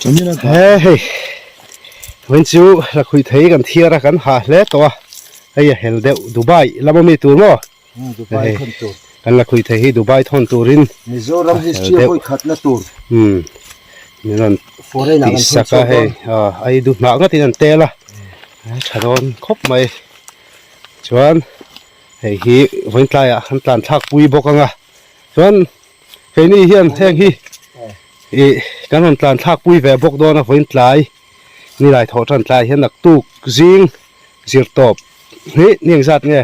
He hei vawiin chu lakhuih thei kan thiar a kan ha hle tawh a hei a hel deuh Dubai lama mi tur maw Dubai thawn tur kan lakhuih thei hi Dubai thawn turin Mizoram history a hawi khatna tur umm min rawn foreign ah kan tih sak a hei a i duh hnah ngatin an tel a tha dawn khawp mai chuan hei hi vawiin tlaiah an tlan thlak pui bawk ang a chuan Keini hian heng hi ih kan rawn tlan thlak pui ve bawk dawn a vawiin tlai nilai thawh tan tlai hian naktuk zing zir tawp hi ni engzat nge?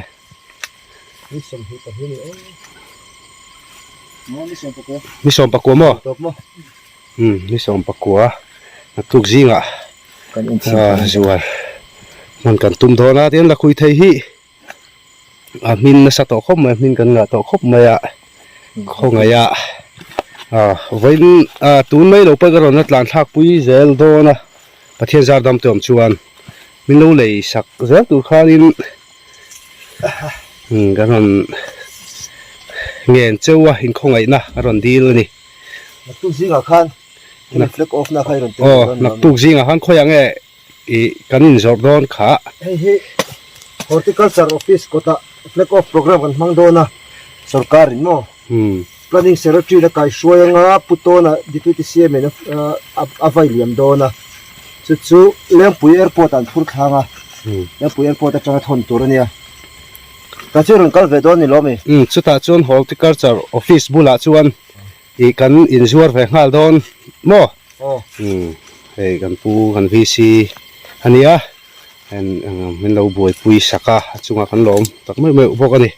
Ni 14 maw? Umm ni 14 naktuk zingah zuar hman kan tum dawn a tin lakhuih thei hi. A hmin nasa tawh khawp mai a hmin kan ngah tawh khawp mai a khawngaih a ah vawiin ah tun mai lo pawh ka rawn la tlan thlak pui zel dawn a Pathian zar dam te awm chuan min lo lei sak zel tur khanin umm ka rawn ngen cheu a inkhawngaihna a rawn dil a ni. Naktuk zingah khan flag off na kha i rawn tel aw naktuk zingah khan khawiah nge Ih kan inzawrh dawn kha. Hei hi Horticulture Office kawtah Flag Off Programme kan hmang dawn a, sorkar in maw? Planning Secretary la kaihruai anga Pu Tawna Deputy CM in a vai liam dawn a, chu chu Lengpui Airport ah an phur thlang a, Lengpui Airport atanga thawn tur a nia. Ka chu rawn kal ve dawn ni lawm i? Chutah chuan Horticulture Office bulah chuan Ih kan inzuar ve nghal dawn maw? Aw. Umm hei kan pu kan VC a nia en min lo buaipui sak a a chungah kan lawm tak meuh meuh bawk a ni.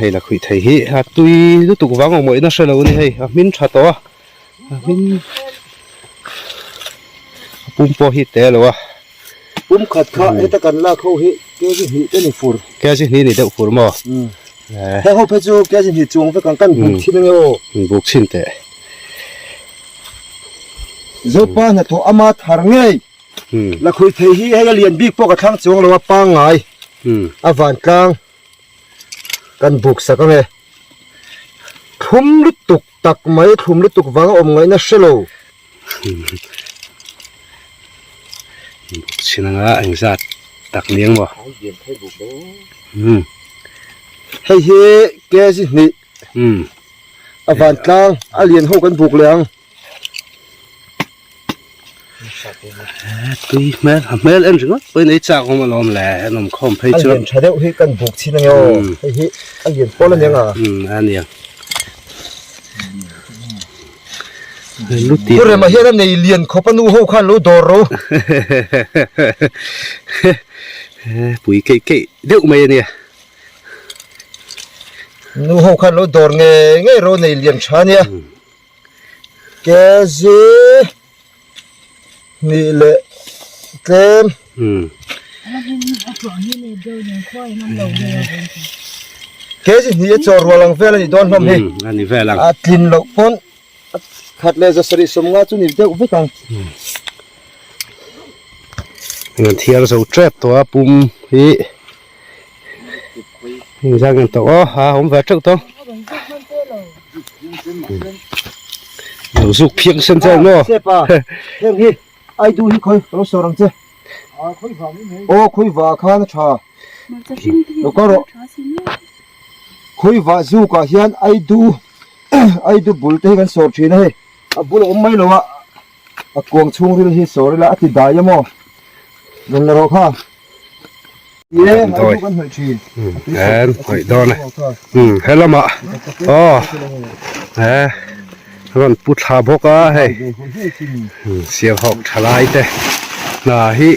Hei la khuih thei hi a tui lutuk vang awm awih na hre lo a ni hei a hmin tha tawh a a hmin a pum pawh hi te lo a. Pum khat kha heta kan lak ho hi kg hnih te ni fur. Kg hnih ni deuh fur maw? Heng ho phei chu kg hnih chuang vek ang kan buk chhin ange aw. Buk chhin teh. Zopa hnathawh ama thar ngei. Lakhuih thei hi hei a lian bik pawh ka thlang chuang lo a pangngai a vantlang kan buk sak ange. Thlum lutuk tak mai thlum lutuk vanga awm ngaihna hre lo. Buk chhin anga engzat tak ni ang maw? Umm. Hei hi kg hnih. Umm. A vantlang a lian ho kan buk leh ang. Tui hmel a hmel en ringawt pawhin ei chak awm alawm le an awm khawm phei chuan. A lian tha deuh hi kan buk chhin ange aw. Hei hi a lian pawl a niang a. Umm a niang. Pu Rema hian a nei lian khawp a nu ho khan lo dawr ro. Pui keih keih deuh mai a nia. Nu ho khan lo dawr ngei ngei ro nei lian tha nia. Kg hnih leh tlem. Kg hnih a chaw rual ang vel a nih dawn hlawm hi. A tlin loh pawn khat leh 750 chu ni deuh vek ang. An thiar zo tep tawh a pum hi engzah nge tawh aw a awm ve teuh tawh. Lo zuk phiang sen che maw? Sepa, heng hi ai du hi khawi ka lo sawr ang che. Aw khawi va khan a tha. Lo kal rawh. Khawi va zuk ah hian ai du ai du bul te hi kan sawr thin a hei. A bul a awm mai lo a, a kuang chhungril hi sawr ila a ti dai a maw? Rawn la rawh kha. Dawi en khawih dawn e he lamah aw he rawn pu thla bawk a hei sialhawk tha lai te hna hi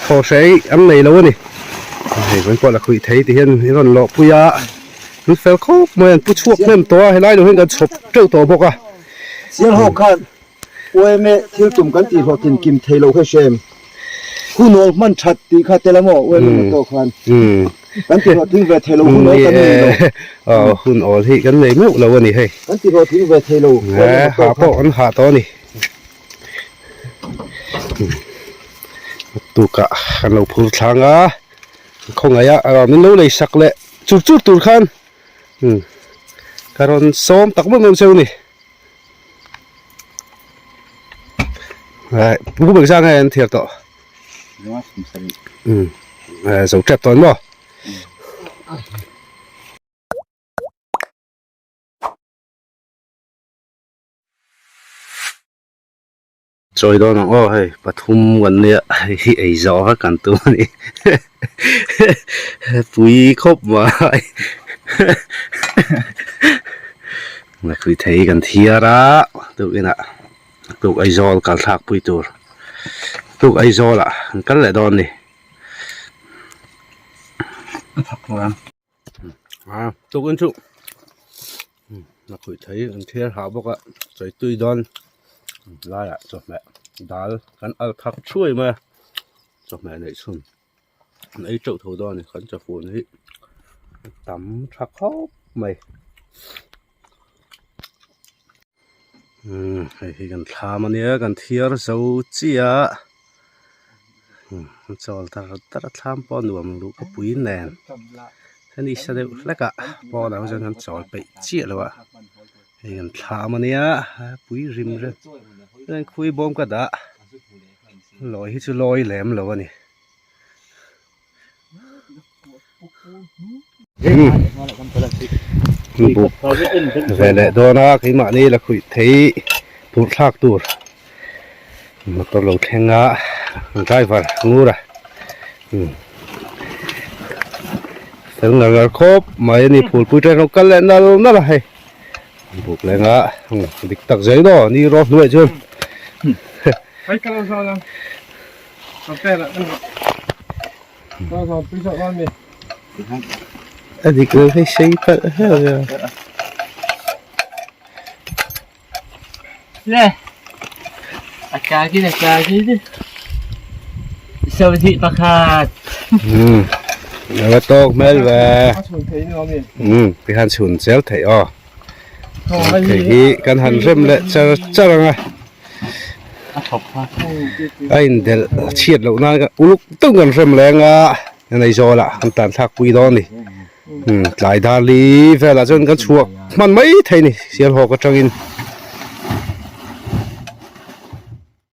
thaw hrei an nei lo a ni hei vawiin pawh la khuih thei ti hian i rawn lawh pui a an fel khawp mai an pu chhuak hnem tawh a helai lo hian kan chhawp teuh tawh bawk a. Sialhawk khan UMA thil tum kan tih hlawhtlin kim thei lo kha hrem. Hun awl hman that tih kha tel a maw UMA motor khan kan tih hlawhtling ve thei lo hun awl kan nei lo. Aw hun awl hi kan nei meuh lo a ni hei. Kan tih hlawhtling ve thei lo UMA motor khan. Ha pawh an ha tawh a ni. Tukah kan lo phur thlang a khawngaih a min lo lei sak leh chur chur tur khan ka rawn sawm tak meuh meuh cheu a ni. Pu bek zang nge an thiar tawh? Um zo tep tawh maw? Chawi dawn ang aw hei pathum kan nia hei hi ei zawh vek kan tum a ni pui khawp mai Lakhuih thei kan thiar a tukinah tuk Aizawl kal thlak pui tur tuk Aizawl ah kan kal leh dawn a ni. A tukin chu lakhuih thei an thiar hah bawk a chawi tui dawn laiah chawhmeh dal kan al thak thuai mai a chawhmeh neih chhun an ei teuh tho dawn a ni kan chawfun hi a tam tha khawp mai umm hei hi kan thlam ania kan thiar zo chiah a chawl tar tar a thlam pawh a nuam luh ka pui nen a ni sa deuh hlek a pawn ah chuan kan chawl peih chiah lo a hei kan thlam ania pui rim rem chuan khui bawm ka dah lawi hi chu lawi lem lo a ni. Buk ve leh dawn a keimahni la khuih thei phurh thlak tur motor lo thleng a driver ngur a fel ngar ngar khawp mai a ni phulpui train ho kal leh nal nal a hei buk leng a dik tak zel daw ni rawh hnuaiah chuan. A dik lo hei sei palh hlauh a. Le a tlai a tlai sawhnih pakhat. Um a tawk hmel ve. Um tikhan chhun zel theih aw. Thei hi kan han rem leh char char ang a. A indelh chhiat loh nan uluk deuh kan rem leng a Aizawl ah kan tan thlak pui dawn a ni tlai dar li velah chuan kan chhuak hman mai thei a ni Sialhawk atangin.